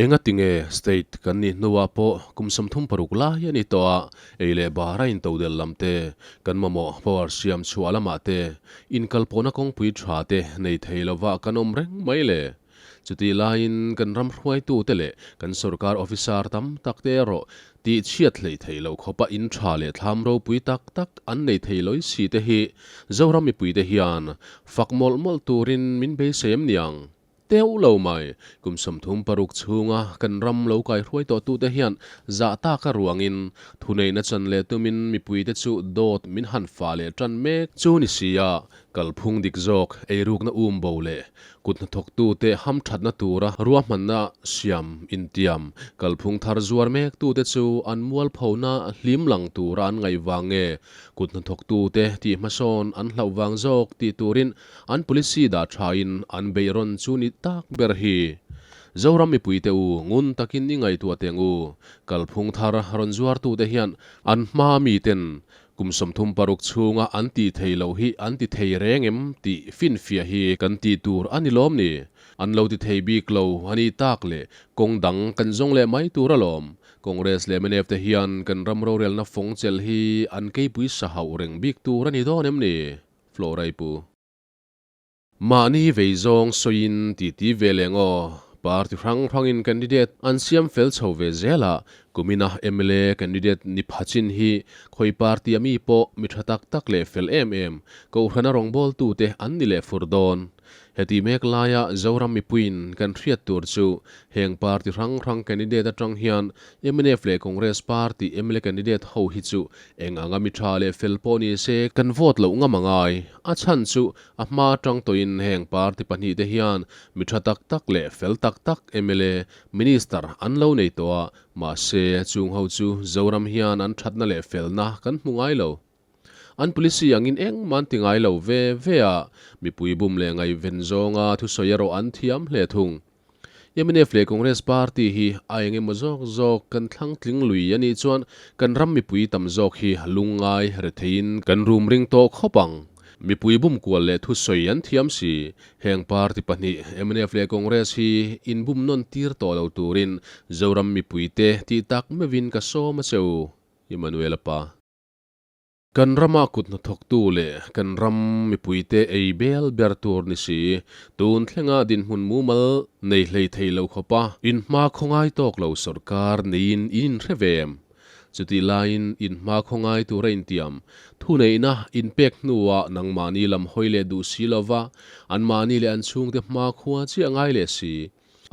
Engatinge state kan nih hnuah pawh kum 36 lai a ni tawh a, ei leh bara intodel lam te, kan mamawh power siam chhuah lamah te, inkalpawhna kawngpui tha te nei thei lova kan awm reng mai le. Chutih laiin kan ram hruaitute leh kan sorkar officer tam tak te erawh tih chhiat hleih theih loh khawpa in tha leh thlam ropui tak tak an nei thei lawi si te hi Zoram mipuite hian fak mawlh mawlh turin min beisei em niang? Teuh lo mai, kum 36 chhunga kan ram lo kaihruai tawhtute hian zah taka ruangin thuneihna chan leh tumin mipuite chu dawt min han fah leh tan mek chu ni si a, Kalphung dik zawk, eirukna um bo leh kut hnathawktute hamthatna tura ruahmanna siam intiam kalphung thar zuar mektute chu an mualphona hlim lang tura an ngaih vang nge kut hnathawktute tih hmasawn an hlauh vang zawk tih turin an policy dah thain an beihrawn chu ni tak ber hi. Zoram mipuite u ngun takin i ngaihtuah teng u, kalphung thar rawn zuartute hian an hma miten Kum 36 chhunga an tih theih loh hi an ti thei reng em tih finfiah hi kan tih tur a ni lawm ni? An lo ti thei bik lo a nih tak leh kawng dang kan zawng leh mai tur alawm. Congress leh mnf te hian kan ram rorelna fawng chelh hi an keipui sa hauh reng bik tur a ni dawn em ni? Flora i pu. Mahni vei zawng sawiin titi ve leh ngaw, party hrang hrangin candidate an siam fel chho ve zel a, kumina mla candidate ni pha chin hi khawi party a mi pawh mi tha tak tak leh fel em em, kohhrana rawngbawltute an ni leh fur dawn. Heti mek laia Zoram mipuiin kan hriat tur chu heng party hrang hrang candidate atang hian mnf leh Congress party mla candidate ho hi chu eng anga mi tha leh fel pawh ni se kan vote loh ngam a ngai. A chhan chu A hma atang tawhin heng party pahnihte hian mi tha tak tak leh fel tak tak mla, Minister an lo nei tawh a, mahse chung ho chu Zoram hian an thatna leh felna kan hmu ngai lo. An policy angin engmah an ti ngai lo ve ve a, mipui bum leh ngaihven zawnga thusawi erawh an thiam hle thung. Mnf leh Congress party hi a eng emaw zawk zawk kan thlang tling lui a nih chuan kan ram mipui tam zawk hi lungngai retheiin kan rum ring tawh khawp ang. Mipui bum kual leh thusawi an thiam si. Heng party pahnih mnf leh Congress hi inbum nawn tir tawh lo turin Zoram mipuite tih tak meuhin ka sawm a che u, Emmanuel a pa. Kan rama kut hnathawktu leh kan ram mipuite ei bel ber tur ni si, tun thlenga dinhmun mumal nei hlei thei lo khawpa inhma khawngai tawk lo sawrkar neiin in inhre ve em? Chutih laiin inhma khawngai tura intiam, thuneihna inpek hnuah nangmahni lam hawi leh duh si lova, anmahni leh an chhungte hmakhua chiah ngai leh si.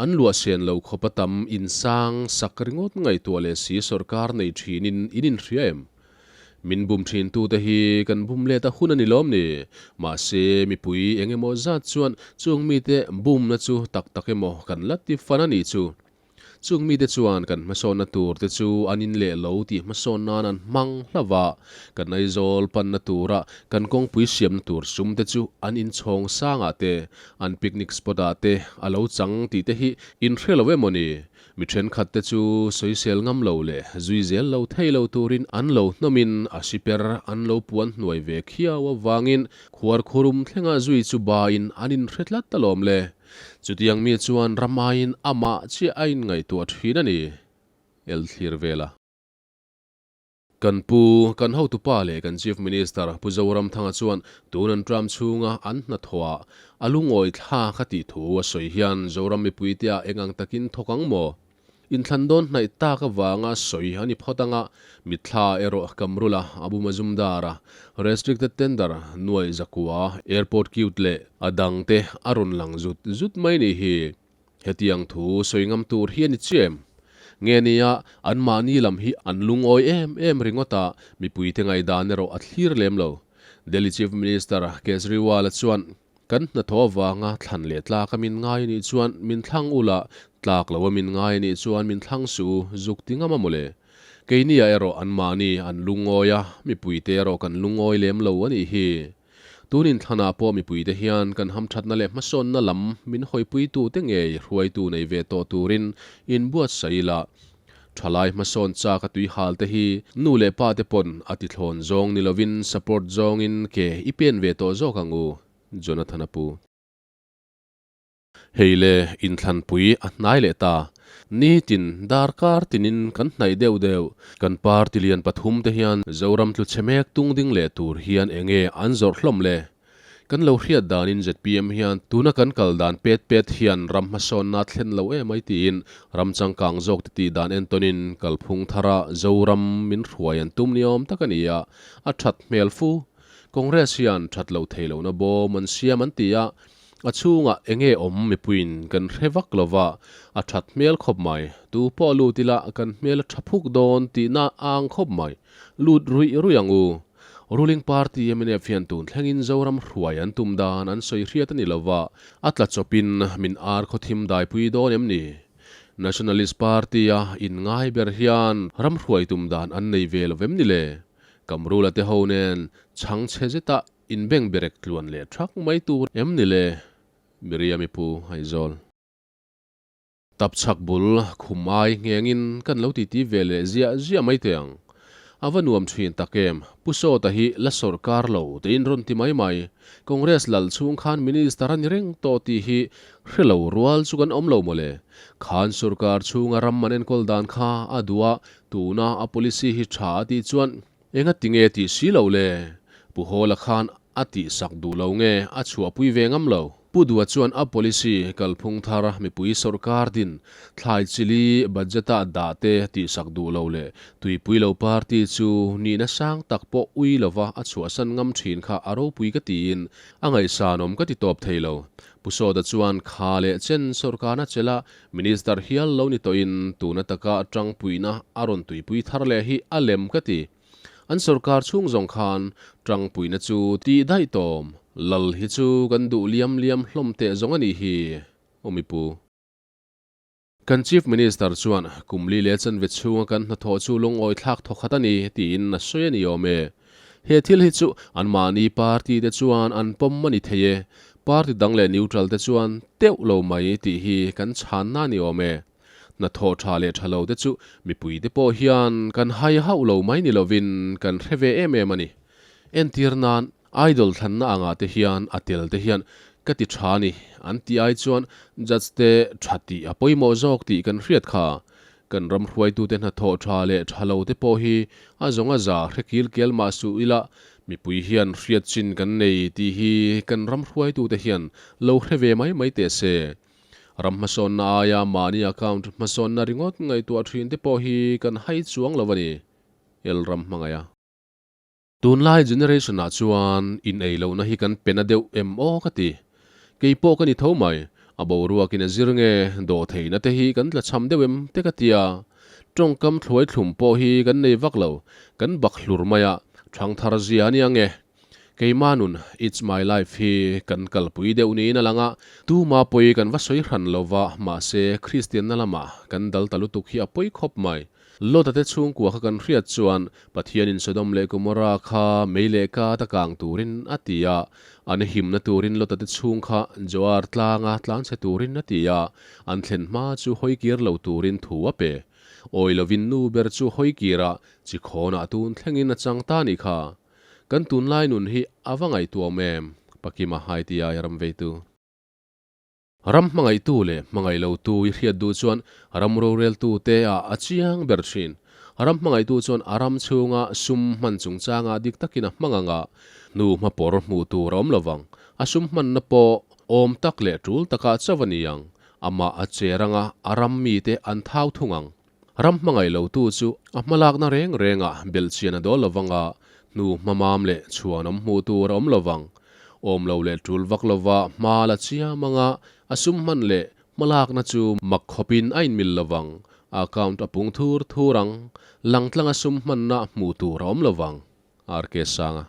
An luah sen lo khawpa tam insang sak ringawt ngaihtuah leh si sawrkar nei thinin in inhria em? Min bum thintute hi kan bum let a hun a ni lawm ni? Mahse, mipui eng emaw zat chuan chung mite bumna chu tak tak emaw kan la ti fan a nih chu. Chung mite chuan kan hmasawnna tur te chu an in leh lo tih hmasawn nan an hmang hlauh a, kan Aizawl panna tura kan kawngpui siamna tur sum te chu an inchhawng sangah te, an picnic spot ah te a lo chang tih te hi in hre lo emaw ni? Mi thenkhat te chu sawisel ngam lo leh zui zel lo thei lo turin an lo hnawmin a siper an lo puan hnuai ve khiau avangin khuar khurum thlenga zui chu bain an inhre tlat alawm le. Chutiang mi chuan ram aiin amah chiah a inngaihtuah thin a ni, Elthlir vela. Kan pu, kan hotupa leh kan Chief Minister Pu Zoramthanga chuan tun an tram chhunga an hnathawhah a lungawi thla ka tih thu a sawi hian Zoram mipuite ah eng ang takin thawk ang maw? Inthlan dawn hnaih tak avanga sawi a ni phawt anga, mitthla erawh Kamrula, Abu Mazumdar-a, Restricted Tender, Nuai Zakua, Airport Cute leh a dangte a rawn lang zut zut mai ni hi. Hetiang thu sawi ngam tur hi a ni chiah em? Nge nia, anmahni lam hi an lungawi em em ringawt a, mipuite ngaihdan erawh a thlir lem lo. Delhi Chief Minister Kejriwal-a chuan, Kan hnathawh avanga thlan leh tlak a min ngai anih chuan min thlang ula, tlak lo a min ngai anih chuan min thlang suh u, zuk ti ngam a mawle. Keiniah erawh anmahni an lungawi a, mipuite erawh kan lungawi lem lo a nih hi. Tun inthlanah pawh mipuite hian kan hamthatna leh hmasawnna lam min hawipuitute ngei hruaitu nei ve tawh turin inbuatsaih ila. Thalai hmasawn chak a tuihal te hi nu leh pa te pawn a tithlawn zawng ni lovin support zawngin ke i pen ve tawh zawk ang u, Jonathan a pu. Hei le, inthlanpui a hnai leh ta. Nitin, darkar tinin kan hnaih deuh deuh. Kan party lian pathum te hian Zoram tlu chhe mek tung ding leh tur hian enge an zawrh hlawm le? Kan lo hriat danin zpm hian tuna kan kal dan pet pet hian ram hmasawnna thlen lo em ai tiin ram changkang zawk te tih dan entawnin kalphung thara Zoram min hruai an tum ni awm tak a ni a, a that hmel fu. Congress hian that loh thei lohna bawm an siam an ti a, a chhungah enge awm mipuiin kan hre vak lova, a that hmel khawp mai. Tu pawh lut ila kan hmel a tha phuk dawn tihna a ang khawp mai. Lut ruih ruih ang u. Ruling party mnf hian tun thlengin Zoram hruai an tum dan an sawi hriat a ni lova, a tla chawpin min ar khawthim daipui dawn em ni? Nationalist party-a inngai ber hian ram hruai tum dan an nei ve lo vem ni le? Kamrula te ho nen chhang chhe zeta inbeng berek tluan leh thak mai tur em ni le? Miriam i pu Aizawl. Tapchhak bul khum ai nghengin kan lo titi ve leh ziah ziah mai teh ang. A va nuam thin tak em, Pu Sawta hi la sawrkar lo tein rawn ti mai mai. Congress lal chhung khan Minister a ni reng tawh tih hi hre lo rual chu kan awm lo mawle. Khan sawrkar chhunga ram an enkawl dan kha a duh a, tuna a policy hi tha a tih chuan enga tinge tih si lo le? Pu Hawla khan a tihsak duh lo nge a chhuahpui ve ngam lo? Pu Dua chuan a policy kalphung thar mipui sawrkar din thlai chili budget-a dah te tihsak duh lo leh tuipui lo party chu nihna sang tak pawh ui lova a chhuahsan ngam thin kha a ropui ka tiin a ngaihsanawm ka ti tawp thei lo. Pu Sawta chuan kha leh chen sawrkarna chela Minister hial lo ni tawhin tuna taka tangpuina a rawn tuipui thar leh hi a lem ka ti. An sawrkar chhung zawng khan tangpuina chu tih daih tawm. Lal hi chu kan duh liam liam hlawm teh zawng a nih hi, aw mipu. Kan Chief Minister chuan kum li leh chanve chhunga kan hnathawh chu lungawi thlak thawkhat a ni tiin a sawi a ni awm e. He thil hi chu anmahni party te chuan an pawm a ni thei e, party dang leh neutral te chuan teuh lo mai tih hi kan chhanna a ni awm e. Hnathawh tha leh tha lo te chu mipui te pawh hian kan hai hauh lo mai ni lovin kan hre ve em em a ni. Entir nan Idol thlanna angah te hian a tel te hian ka ti tha ni an tih ai chuan judge te tha tih a pawimawh zawk tih kan hriat kha. Kan ram hruaitute hnathawh tha leh tha lo te pawh hi a zawng a za hre kil kel mah suh ila mipui hian hriat chin kan nei tih hi kan ram hruaitute hian lo hre ve mai mai teh se. Ram hmasawnna aia mahni account hmasawnna ringawt ngaihtuah thin te pawh hi kan hai chuang lo a ni, El ram hmangaih a. Tunlai generation ah chuan in ei lohna hi kan pe na deuh em aw ka ti. Kei pawh ka ni tho mai, a boruakin a zir nge dawhtheihna te hi kan tlachham deuh em te ka tia. Tawngkam thluai thlum pawh hi kan nei vak lo, kan bak hlur mai a, thangthar zia a nia nge. Keimah nun, It's my life, hi kan kalpui deuh niin a lang a, tuma pawi kan va sawi hran lo va, mahse Kristianna lamah kan dal ta lutuk hi a pawi khawp mai. Lota te chhungkua kha kan hriat chuan Pathianin Sodom leh Gomorrah kha mei leh kat a kang turin a ti a, an himna turin Lota te chhung kha Joar tlanga tlanchhe turin a ti a, an thlen hma chu hawikir lo turin thu a pe. Awi lovin nu ber chu hawikirah chikhawnah tun thlengin a chang ta nih kha. Kan tunlai nun hi a va ngaihtuahawm em? Pakima Haiti-a ram veitu. Ram hmangaihtu leh hmangaih lotu i hriat duh chuan ram roreltu te ah a chiang ber thin. Ram hmangaihtu chuan a ram chhunga sum hman chungchangah dik takin a hmang ang a, hnu hmapawr hmuh tur a awm lovang. A sum hmanna pawh awm tak leh tul takah chauh a ni ang. Amah a cher anga a ram mite an thau thung ang. Ram hmangaih lotu chu a hmalakna reng rengah belhchian a dawl lovang a, hnu hmamam leh chhuanawm hmuh tur a awm lovang. Awm lo leh tul vak lova hma la chiam anga a sum hman leh hmalakna chu mak khawpin a inmil lovang, a account a pung thur thur ang, langtlanga sum hmanna hmuh tur a awm lovang. RK Sanga.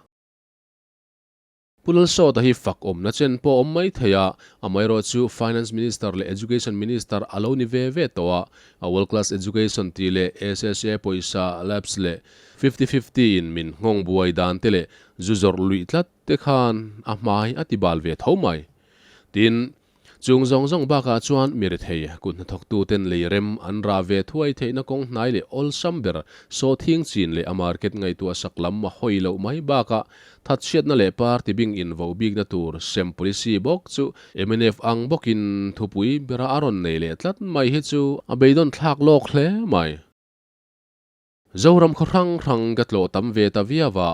Pu Lalsawta hi fak awmna chen pawh awm mai thei a, amaherawh chu Finance Minister leh Education Minister a lo ni ve ve tawh a, a World Class Education tih leh SSA pawisa lapse leh fifty fifty in min nghawng buai dan te leh zu zawrh luih tlat te khan a hmai a ti bal ve tho mai. Tin. Chung zawng zawng bakah chuan mi rethei kut hnathawktuten lei rem an rah ve thuai theihna kawng hnai leh awlsam ber sawhthing chin leh a market ngaihtuah sak lam a hawi loh mai bakah thatchhiatna leh party bing invo bikna tur sem policy bawk chu mnf ang bawkin thupui bera a rawn nei leh tlat mai hi chu a beidawn thlak lawk hle mai. Zoram khaw hrang hrang ka tlawh tam ve ta viau a,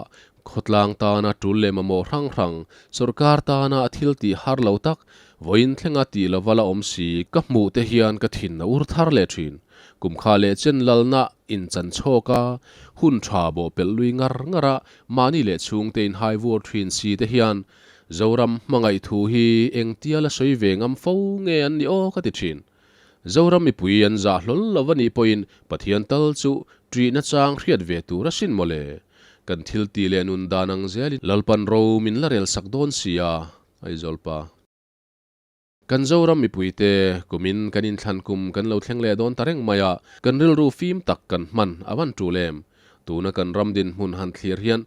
khawtlang tana tul leh mamawh hrang hrang, sorkar tana a thil tih har lo tak, vawiin thlenga tih lova la awm si ka hmuh te hian ka thin a ur thar leh thin. Kum kha leh chen lalna inchan chhawk a, hun tha bawh pelh lui ngar ngar a, mahni leh chhungte inhai vur thin si te hian Zoram hmangaih thu hi engtia la sawi ve ngam fo nge an ni aw ka ti thin. Zoram mipui an zah hlawl lo a nih pawhin Pathian tal chu ṭihna chang hriat ve tur asin mawle. Kan thil tih leh nun dan ang zelin Lalpan ro min la rel sak dawn si a, Aizawl pa. Kan Zoram mipuite kumin kan inthlan kum kan lo thleng leh dawn ta reng mai a, kan rilru fim tak kan hman a van ṭul em? Tuna kan ram dinhmun han thlir hian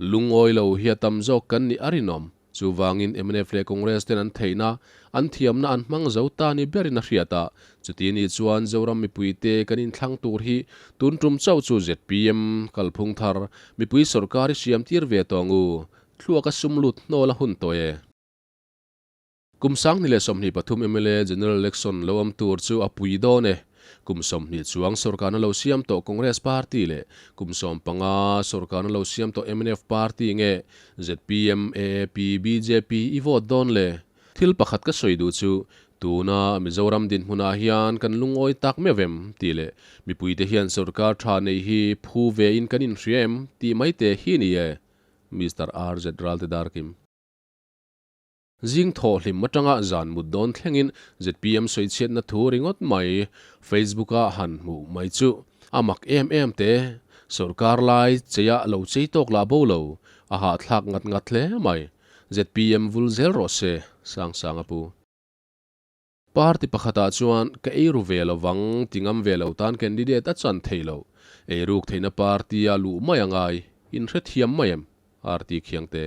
lungawi lo hi a tam zawk kan nih a rinawm. Chuvangin mnf leh Congress ten an theihna, an thiamna an hmang zo ta ni berin a hriat a, chuti ni chuan Zoram mipuite kan inthlang tur hi tun tum chauh chu zpm kalphung thar mipui sorkar i siam tir ve tawh ang u, thluak a sum lut hnawl a hun tawh e. Kum 2023 mla General Election lo awm tur chu a pui dawn e. Kum 20 chuang sorkarna lo siam tawh Congress Party leh kum 15 sorkarna lo siam tawh mnf Party nge zpm, AAP, bjp i vote dawn le? Thil pakhat ka sawi duh chu tuna Mizoram dinhmunah hian kan lungawi tak meuh em tih leh mipuite hian sorkar tha nei hi phu ve in kan inhria em tih mai te hi ni e. Mister RZ Ralte Darkim. Zing thawh hlim atanga zan mut dawn thlengin zpm sawichhiatna thu ringawt mai Facebook a han hmuh mai chu a mak em em te. Sorkar lai cheia lo chei tawk lah bo lo, a hahthlak ngat ngat hle mai. Zpm vul zel rawh se, Sangsanga pu. Party pakhatah chuan ka eiru ve lo vang ti ngam ve lo tan candidate a chan thei lo. Eiruk theihna party a luh mai a ngai, inhrethiam mai em? RT Khiangte.